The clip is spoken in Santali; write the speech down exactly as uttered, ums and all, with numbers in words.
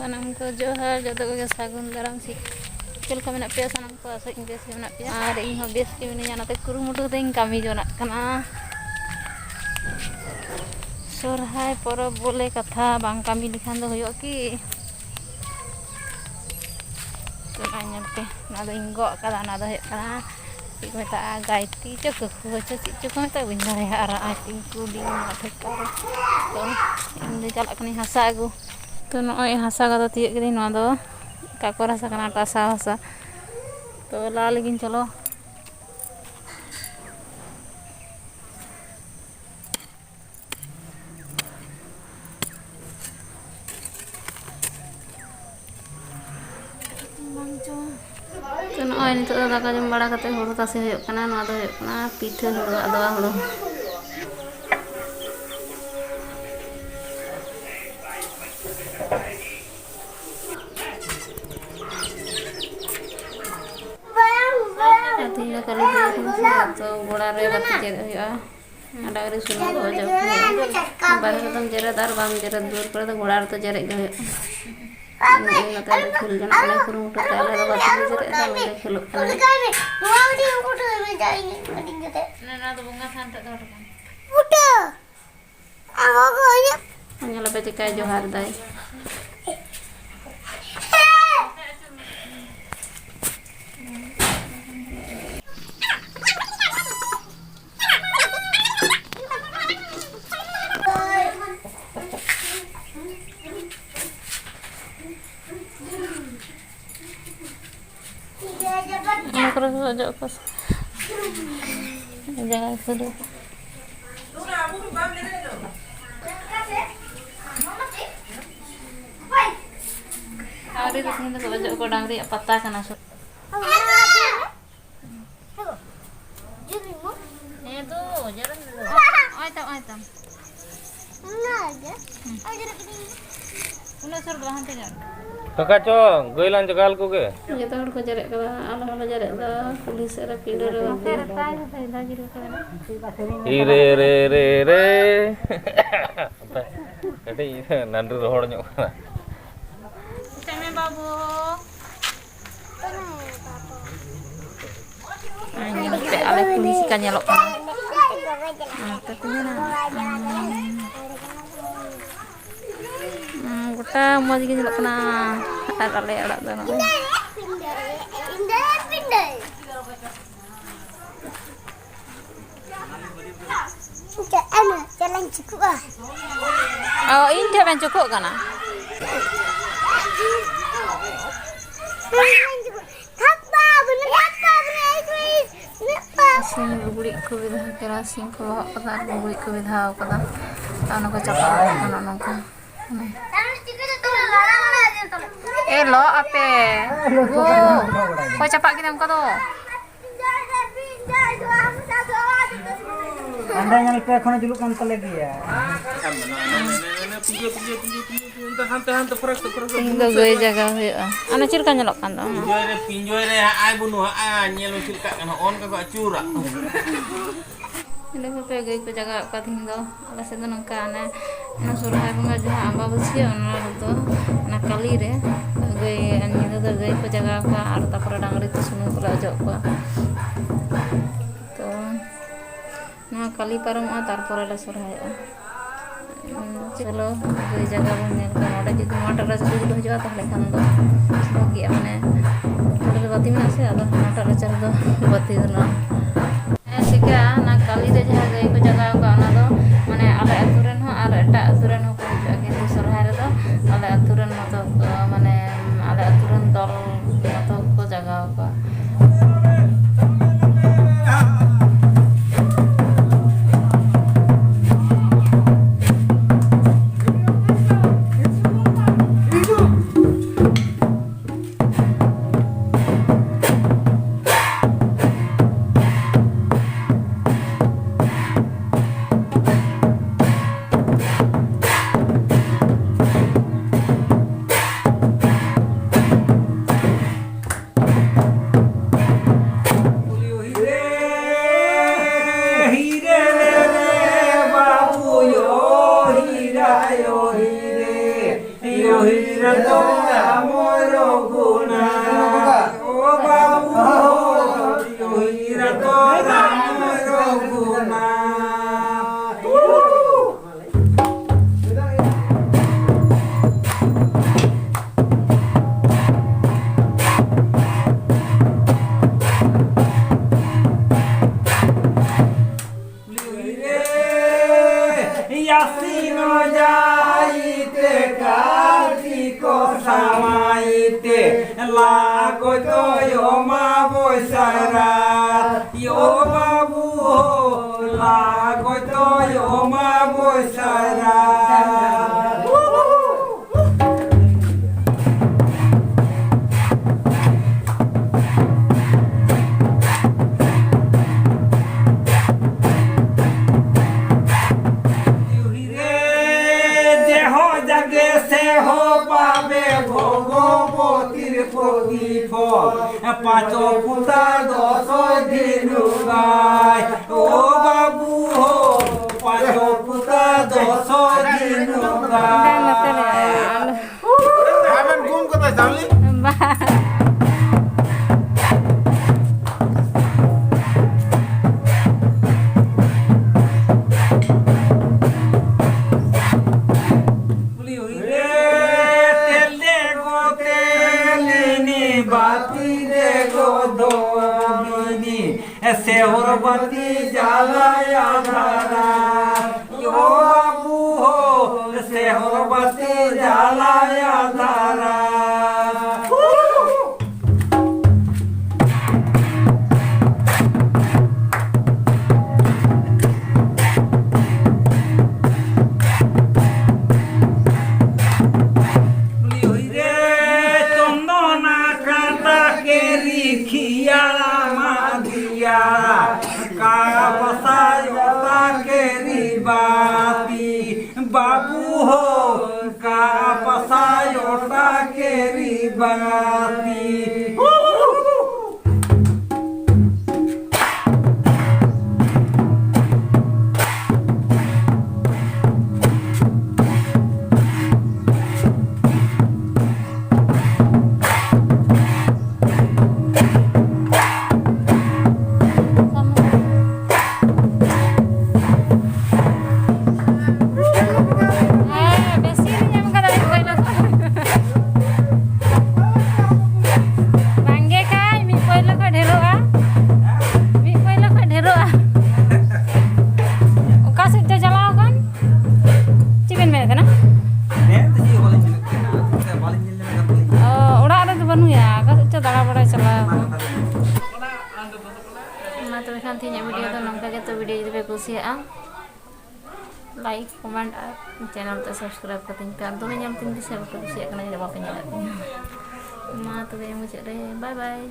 ᱥᱟᱱᱟᱢ ᱠᱚ ᱡᱚᱦᱟᱨ, ᱡᱚᱛᱚ ᱠᱚᱜᱮ ᱥᱟᱹᱜᱩᱱ ᱫᱟᱨᱟᱢ᱾ ᱪᱮᱫ ᱞᱮᱠᱟ ᱢᱮᱱᱟᱜ ᱯᱮᱭᱟ ᱥᱟᱱᱟᱢ ᱠᱚ? ᱟᱥᱟᱧ ᱵᱮᱥ ᱜᱮ ᱢᱮᱱᱟᱜ ᱯᱮᱭᱟ, ᱟᱨ ᱤᱧ ᱦᱚᱸ ᱵᱮᱥ ᱜᱮ ᱢᱤᱱᱟᱹᱧᱟ᱾ ᱱᱚᱛᱮ ᱠᱩᱨᱩᱢᱩᱴᱩ ᱠᱟᱛᱮᱧ ᱠᱟᱹᱢᱤ ᱡᱚᱱᱟᱜ ᱠᱟᱱᱟ᱾ ᱥᱚᱨᱦᱟᱭ ᱯᱚᱨᱚᱵᱽ ᱵᱚᱞᱮ ᱠᱟᱛᱷᱟ, ᱵᱟᱝ ᱠᱟᱹᱢᱤ ᱞᱮᱠᱷᱟᱱ ᱫᱚ ᱦᱩᱭᱩᱜᱼᱟ ᱠᱤ? ᱛᱚ ᱱᱚᱜᱼᱚᱭ ᱧᱮᱞ ᱯᱮ, ᱱᱚᱣᱟ ᱫᱚᱧ ᱜᱚᱜ ᱠᱟᱫᱟ, ᱚᱱᱟ ᱫᱚ ᱦᱩᱭᱩᱜ ᱠᱟᱱᱟ, ᱪᱮᱫ ᱠᱚ ᱢᱮᱛᱟᱜᱼᱟ, ᱜᱟᱭᱛᱤ ᱪᱚ ᱠᱟᱹᱠᱷᱩᱣᱟᱹ ᱪᱚ ᱪᱮᱫ ᱪᱚ ᱠᱚ ᱢᱮᱛᱟᱜᱼᱟ, ᱵᱟᱹᱧ ᱵᱟᱲᱟᱭᱟ᱾ ᱟᱨ ᱟᱡ ᱛᱤᱧ ᱠᱩᱞᱤ ᱚᱱᱟ ᱴᱷᱮᱠᱟ ᱨᱮ᱾ ᱛᱚ ᱤᱧ ᱫᱚ ᱪᱟᱞᱟᱜ ᱠᱟᱹᱱᱟᱹᱧ ᱦᱟᱥᱟ ᱟᱹᱜᱩ᱾ ᱛᱚ ᱱᱚᱜᱼᱚᱭ ᱦᱟᱥᱟ ᱠᱚᱫᱚ ᱛᱤᱭᱳᱜ ᱠᱤᱫᱟᱹᱧ, ᱱᱚᱣᱟ ᱫᱚ ᱠᱟᱠᱚᱨ ᱦᱟᱥᱟ ᱠᱟᱱᱟ, ᱴᱟᱥᱟᱣ ᱦᱟᱥᱟ᱾ ᱛᱚ ᱞᱟ ᱞᱮᱜᱤᱧ, ᱪᱚᱞᱚ᱾ ᱵᱟᱝ ᱪᱚ᱾ ᱛᱚ, ᱱᱚᱜᱼᱚᱭ ᱱᱤᱛᱚᱜ ᱫᱚ ᱫᱟᱠᱟ ᱡᱚᱢ ᱵᱟᱲᱟ ᱠᱟᱛᱮ ᱦᱩᱲᱩ ᱛᱟᱥᱮ ᱦᱩᱭᱩᱜ ᱠᱟᱱᱟ᱾ ᱱᱚᱣᱟ ᱫᱚ ᱦᱩᱭᱩᱜ ᱠᱟᱱᱟ ᱯᱤᱴᱷᱟᱹ ᱦᱩᱲᱩ, ᱟᱫᱣᱟ ᱦᱩᱲᱩ᱾ ᱟᱨ ᱛᱮᱦᱮᱧ ᱫᱚ ᱠᱟᱹᱞᱤ ᱯᱩᱡᱟᱹ ᱠᱟᱱᱟ ᱥᱮ, ᱛᱚ ᱜᱚᱲᱟ ᱨᱮ ᱵᱟᱹᱛᱤ ᱡᱮᱨᱮᱫ ᱦᱩᱭᱩᱜᱼᱟ᱾ ᱰᱟᱝᱨᱤ ᱥᱩᱱᱩᱢ ᱠᱚ ᱚᱡᱚᱜ ᱠᱚ ᱦᱩᱭᱩᱜᱼᱟ᱾ ᱵᱟᱨᱦᱮ ᱨᱮᱫᱚᱢ ᱡᱮᱨᱮᱫ ᱟᱨ ᱵᱟᱢ ᱡᱮᱨᱮᱫ, ᱫᱩᱣᱟᱹᱨ ᱠᱚᱨᱮ ᱫᱚ ᱜᱚᱲᱟ ᱨᱮᱫᱚ ᱡᱮᱨᱮᱫ ᱜᱮ ᱦᱩᱭᱩᱜᱼᱟ᱾ ᱩᱱᱤ ᱱᱚᱛᱮ ᱫᱚ ᱠᱷᱮᱞ ᱡᱚᱱᱟᱜ ᱠᱟᱱᱟᱭ, ᱠᱩᱨᱩᱢᱩᱴᱩ ᱛᱮ ᱟᱞᱮ ᱫᱚ ᱵᱟᱹᱛᱤ ᱞᱮ ᱡᱮᱨᱮᱫ ᱮᱫᱟ, ᱩᱱᱤ ᱫᱚ ᱠᱷᱮᱞᱳᱜ ᱠᱟᱱᱟᱭ᱾ ᱱᱚᱣᱟ ᱫᱚ ᱵᱚᱸᱜᱟ ᱛᱷᱟᱱ ᱴᱷᱮᱱ ᱫᱚᱦᱚ ᱦᱚᱴᱚ ᱠᱟᱜ ᱢᱮ᱾ ᱧᱮᱞ ᱟᱯᱮ ᱪᱮᱠᱟᱭ ᱡᱚᱦᱟᱨ ᱫᱟᱭ᱾ ᱚᱱᱟ ᱠᱚᱨᱮ ᱠᱚ ᱚᱡᱚᱜ ᱟᱠᱚ ᱥᱮ? ᱡᱟᱸᱜᱟ ᱠᱚ ᱫᱚ᱾ ᱟᱹᱣᱨᱤ ᱫᱚ ᱛᱮᱦᱮᱧ ᱫᱚᱠᱚ ᱚᱡᱚᱜ ᱟᱠᱚ, ᱰᱟᱝᱨᱤᱭᱟᱜ ᱯᱟᱛᱟ ᱠᱟᱱᱟ ᱥᱮ? ᱦᱮᱸ ᱫᱚ, ᱡᱟᱨᱟᱝ ᱫᱚ᱾ ᱱᱚᱜᱼᱚᱭ ᱛᱟᱢ, ᱱᱚᱜᱼᱚᱭ ᱛᱟᱢ᱾ ᱚᱱᱟᱜᱮ᱾ ᱩᱱᱟᱹᱜ ᱥᱩᱨ ᱫᱚ ᱵᱟᱝ, ᱦᱟᱱᱛᱮ ᱧᱚᱜ᱾ ᱠᱟᱠᱟ ᱪᱚ, ᱜᱟᱹᱭ ᱞᱟᱝ ᱡᱟᱜᱟᱣ ᱞᱮᱠᱚ ᱜᱮ᱾ ᱡᱚᱛᱚ ᱦᱚᱲ ᱠᱚ ᱡᱮᱨᱮᱫ ᱠᱟᱫᱟ, ᱟᱞᱮ ᱦᱚᱸᱞᱮ ᱡᱮᱨᱮᱫ ᱫᱟ, ᱠᱩᱞᱦᱤ ᱥᱮᱫ ᱨᱮ ᱯᱤᱸᱰᱟᱹ ᱨᱮ ᱵᱟᱯᱮ᱾ ᱦᱤ ᱨᱮ ᱨᱮ ᱨᱮ ᱨᱮ᱾ ᱠᱟᱹᱴᱤᱡ ᱱᱟᱹᱰᱨᱤ ᱨᱚᱦᱚᱲ ᱧᱚᱜ ᱠᱟᱱᱟ᱾ ᱮᱠᱴᱩ ᱪᱤᱠᱟ ᱧᱮᱞᱚᱜ ᱠᱟᱱᱟ᱾ ᱚᱱᱟᱛᱮ ᱛᱤᱧ ᱢᱮᱱᱟ, ᱩᱸ, ᱜᱚᱴᱟ ᱢᱚᱡᱽ ᱜᱮ ᱧᱮᱞᱚᱜ ᱠᱟᱱᱟ᱾ ᱟᱨ ᱟᱞᱮ ᱚᱲᱟᱜ ᱫᱚ ᱱᱚᱜᱼᱚᱭ᱾ ᱪᱟᱞᱟᱧ ᱪᱤᱠᱩᱜᱼᱟ᱾ ᱚ, ᱤᱧ ᱴᱷᱮᱱ ᱵᱮᱱ ᱪᱚᱠᱚᱜ ᱠᱟᱱᱟ᱾ ᱛᱷᱟᱯᱯᱟ, ᱵᱚᱞᱮ ᱛᱷᱟᱯᱯᱟ, ᱵᱚᱞᱮ ᱮᱭ ᱠᱚᱭᱤᱥ, ᱛᱷᱟᱯᱯᱟ᱾ ᱥᱤᱢ ᱞᱩᱜᱽᱲᱤᱡ ᱠᱚ ᱵᱮᱫᱷᱟᱣ, ᱠᱮᱨᱟᱥᱤᱱ ᱠᱚ ᱞᱚᱦᱚᱫ ᱠᱟᱫᱟ ᱟᱨ ᱞᱩᱜᱽᱲᱤᱡ ᱠᱚ ᱵᱮᱫᱷᱟᱣ ᱠᱟᱫᱟ᱾ ᱟᱨ ᱚᱱᱟ ᱠᱚ ᱪᱟᱯᱟᱫ ᱠᱟᱱᱟ ᱱᱚᱝᱠᱟ᱾ ᱮ, ᱞᱚᱜ ᱟᱯᱮ᱾ ᱜᱳ᱾ ᱚᱠᱚᱭ ᱪᱟᱯᱟᱫ ᱠᱮᱫᱟ ᱚᱱᱠᱟ ᱫᱚ? ᱦᱟᱸᱰᱮ ᱧᱮᱞ ᱯᱮ, ᱮᱠᱷᱚᱱᱳ ᱡᱩᱞᱩᱜ ᱠᱟᱱ ᱛᱟᱞᱮ ᱜᱮᱭᱟ᱾ ᱦᱟᱱᱛᱮ, ᱦᱟᱱᱛᱮ, ᱯᱷᱟᱨᱟᱠ ᱥᱮᱫ, ᱯᱷᱟᱨᱟᱠ ᱥᱮᱫ, ᱛᱤᱦᱤᱧ ᱫᱚ ᱜᱟᱹᱭ ᱡᱟᱜᱟᱣ ᱦᱩᱭᱩᱜᱼᱟ᱾ ᱚᱱᱟ ᱪᱮᱫ ᱞᱮᱠᱟ ᱧᱮᱞᱚᱜ ᱠᱟᱱ ᱫᱚ? ᱯᱤᱸᱡᱚᱭ ᱨᱮ, ᱯᱤᱸᱡᱚᱭ ᱨᱮ ᱦᱟᱸᱜ ᱟᱭ ᱵᱟᱹᱱᱩᱜᱼᱟ᱾ ᱧᱮᱞ ᱢᱮ ᱪᱮᱫ ᱞᱮᱠᱟᱜ ᱠᱟᱱᱟ, ᱚᱱᱠᱟ ᱠᱚ ᱟᱹᱪᱩᱨᱟ᱾ ᱧᱮᱞ ᱯᱮ, ᱜᱟᱹᱭ ᱠᱚ ᱡᱟᱜᱟᱣᱮᱫ ᱠᱚᱣᱟ ᱛᱤᱦᱤᱧ ᱫᱚ᱾ ᱟᱞᱮ ᱥᱮᱫ ᱫᱚ ᱱᱚᱝᱠᱟ, ᱚᱱᱮ, ᱚᱱᱟ ᱥᱚᱨᱦᱟᱭ ᱵᱚᱸᱜᱟ ᱡᱟᱦᱟᱸ ᱟᱢᱵᱟᱵᱟᱹᱥᱭᱟᱹ, ᱚᱱᱟ ᱨᱮᱫᱚ, ᱚᱱᱟ ᱠᱟᱹᱞᱤ ᱨᱮ ᱜᱟᱹᱭ, ᱧᱤᱫᱟᱹ ᱫᱚ ᱜᱟᱹᱭ ᱠᱚ ᱡᱟᱜᱟᱣ ᱠᱚᱣᱟ ᱟᱨ ᱛᱟᱨᱯᱚᱨᱮ ᱰᱟᱝᱨᱤ ᱠᱚ ᱥᱩᱱᱩᱢ ᱠᱚᱞᱮ ᱚᱡᱚᱜ ᱠᱚᱣᱟ᱾ ᱛᱚ, ᱱᱚᱣᱟ ᱠᱟᱹᱞᱤ ᱯᱟᱨᱚᱢᱚᱜᱼᱟ, ᱛᱟᱨᱯᱚᱨᱮ ᱞᱮ ᱥᱚᱨᱦᱟᱭᱚᱜᱼᱟ᱾ ᱪᱚᱞᱚ, ᱜᱟᱹᱭ ᱡᱟᱭᱜᱟ ᱵᱚᱱ ᱧᱮᱞ ᱠᱚᱣᱟ᱾ ᱱᱚᱰᱮ ᱡᱩᱫᱤ ᱱᱚᱣᱟᱴᱟᱜ ᱨᱟᱪᱟ ᱡᱩᱫᱤ ᱠᱚ ᱦᱤᱡᱩᱜᱼᱟ, ᱛᱟᱦᱚᱞᱮ ᱠᱷᱟᱱ ᱫᱚ ᱵᱷᱟᱹᱜᱤᱜᱼᱟ, ᱢᱟᱱᱮ, ᱱᱚᱰᱮ ᱫᱚ ᱵᱟᱹᱛᱤ ᱢᱮᱱᱟᱜᱼᱟ ᱥᱮ, ᱟᱫᱚ ᱦᱟᱱᱟᱴᱟᱜ ᱨᱟᱪᱟ ᱨᱮᱫᱚ ᱵᱟᱹᱛᱤ ᱵᱟᱹᱱᱩᱜᱼᱟ᱾ ᱦᱮᱸ, ᱪᱤᱠᱟᱹᱜᱼᱟ, ᱚᱱᱟ ᱠᱟᱹᱞᱤ ᱨᱮ ᱡᱟᱦᱟᱸ ᱜᱟᱹᱭ ᱠᱚ ᱡᱟᱜᱟᱣ ᱠᱚᱣᱟ, ᱚᱱᱟ ᱫᱚ, ᱢᱟᱱᱮ, ᱟᱞᱮ ᱟᱹᱛᱩ ᱨᱮᱱ ᱦᱚᱸ ᱟᱨ ᱮᱴᱟᱜ ᱟᱹᱛᱩ ᱨᱮᱱ ᱦᱚᱸᱠᱚ ᱦᱤᱡᱩᱜᱼᱟ, ᱠᱤᱱᱛᱩ ᱥᱚᱨᱦᱟᱭ ᱨᱮᱫᱚ ᱟᱞᱮ ᱟᱹᱛᱩ ᱨᱮᱱ ᱢᱚᱛᱚ ᱠᱚ, ᱢᱟᱱᱮ, ᱟᱞᱮ ᱟᱹᱛᱩ ᱨᱮᱱ ᱫᱚᱞ ᱢᱚᱛᱚ ᱠᱚ ᱡᱟᱜᱟᱣ ᱠᱚᱣᱟ᱾ ᱡᱟᱭᱛᱮ ᱠᱟᱹᱨᱛᱤ ᱠᱚ ᱥᱟᱢᱟᱭᱛᱮ ᱞᱟᱜᱚᱡ ᱫᱚ ᱚᱢᱟᱵᱚᱥᱭᱟ ᱨᱟᱛ᱾ ᱭᱳ ᱵᱟᱵᱩ ᱦᱳ, ᱞᱟᱜᱚᱡ ᱫᱚ ᱚᱢᱟᱵᱚᱥᱭᱟ ᱨᱟᱛ᱾ ᱨᱮ ᱡᱮᱦᱚ ᱡᱟᱜᱮ ᱥᱮᱦᱚ ᱯᱟᱵᱮ ᱵᱷᱚᱜᱚᱵᱚᱛᱤᱨ ᱯᱨᱚᱫᱤᱯᱷᱚᱞ᱾ ᱯᱟᱸᱪᱚ ᱯᱩᱛᱟ ᱫᱚᱥᱚ ᱫᱤᱱᱩᱜᱟᱭ, ᱳ ᱵᱟᱵᱩ ᱦᱳ, ᱯᱟᱸᱪᱚ ᱯᱩᱛᱟ ᱫᱚᱥᱚ ᱫᱤᱱᱩᱜᱟᱭ᱾ ᱟᱵᱮᱱ ᱜᱩᱢ ᱠᱟᱛᱮ ᱪᱟᱣᱞᱮ? ᱵᱟᱝ᱾ ᱛᱮᱞᱮ ᱜᱚ ᱛᱮᱞᱤᱱᱤ ᱵᱟᱛᱤ ᱨᱮ ᱜᱚ ᱫᱚᱢᱤᱱᱤ᱾ ᱥᱮᱦᱚᱨ ᱵᱟᱹᱛᱤ ᱡᱟᱞᱟᱭᱟ ᱫᱷᱟᱨᱟ, ᱭᱳ ᱵᱟᱵᱩ ᱦᱳ, ᱥᱮᱦᱚᱨ ᱵᱟᱹᱛᱤ ᱡᱟᱞᱟᱭᱟ ᱫᱷᱟᱨᱟ᱾ ᱨᱮ ᱪᱚᱱᱫᱚᱱᱟ ᱠᱟᱴᱟ ᱠᱮᱨᱤ ᱠᱷᱤᱭᱟᱲᱟ ᱢᱟᱫᱤᱭᱟ, ᱠᱟᱯᱥᱟ ᱭᱚᱴᱟ ᱠᱮᱨᱤ ᱵᱟᱛᱤ, ᱵᱟᱵᱩ ᱦᱳ, ᱠᱟᱯᱥᱟ ᱭᱚᱴᱟ ᱠᱮᱨᱤ ᱵᱟᱛᱤ᱾ ᱦᱮᱸ, ᱵᱮᱥᱤ ᱞᱤᱧ ᱮᱢ ᱠᱟᱫᱟ ᱯᱳᱭᱞᱳ ᱫᱚ᱾ ᱫᱟᱬᱟ ᱵᱟᱲᱟᱭ ᱪᱟᱞᱟᱣ ᱟᱠᱟᱱᱟ᱾ ᱢᱟ ᱛᱚᱵᱮ ᱠᱷᱟᱱ ᱛᱮᱦᱮᱧᱟᱜ ᱵᱷᱤᱰᱤᱭᱳ ᱫᱚ ᱱᱚᱝᱠᱟ ᱜᱮ᱾ ᱛᱚ ᱵᱷᱤᱰᱤᱭᱳ ᱡᱩᱫᱤ ᱯᱮ ᱠᱩᱥᱤᱭᱟᱜᱼᱟ, ᱞᱟᱭᱤᱠ, ᱠᱚᱢᱮᱱᱴ ᱟᱨ ᱪᱮᱱᱮᱞ ᱛᱮ ᱥᱟᱵᱥᱠᱨᱟᱭᱤᱵ ᱠᱟᱹᱛᱤᱧ ᱯᱮ᱾ ᱟᱨ ᱫᱚᱢᱮ ᱧᱮᱞ ᱛᱤᱧ ᱯᱮ ᱥᱮ ᱵᱟᱯᱮ ᱠᱩᱥᱤᱭᱟᱜ ᱠᱟᱱᱟ, ᱡᱩᱫᱤ ᱵᱟᱯᱮ ᱧᱮᱞᱮᱫ ᱛᱤᱧᱟ᱾ ᱢᱟ ᱛᱚᱵᱮ ᱢᱩᱪᱟᱹᱫ ᱨᱮ ᱵᱟᱭ ᱵᱟᱭ᱾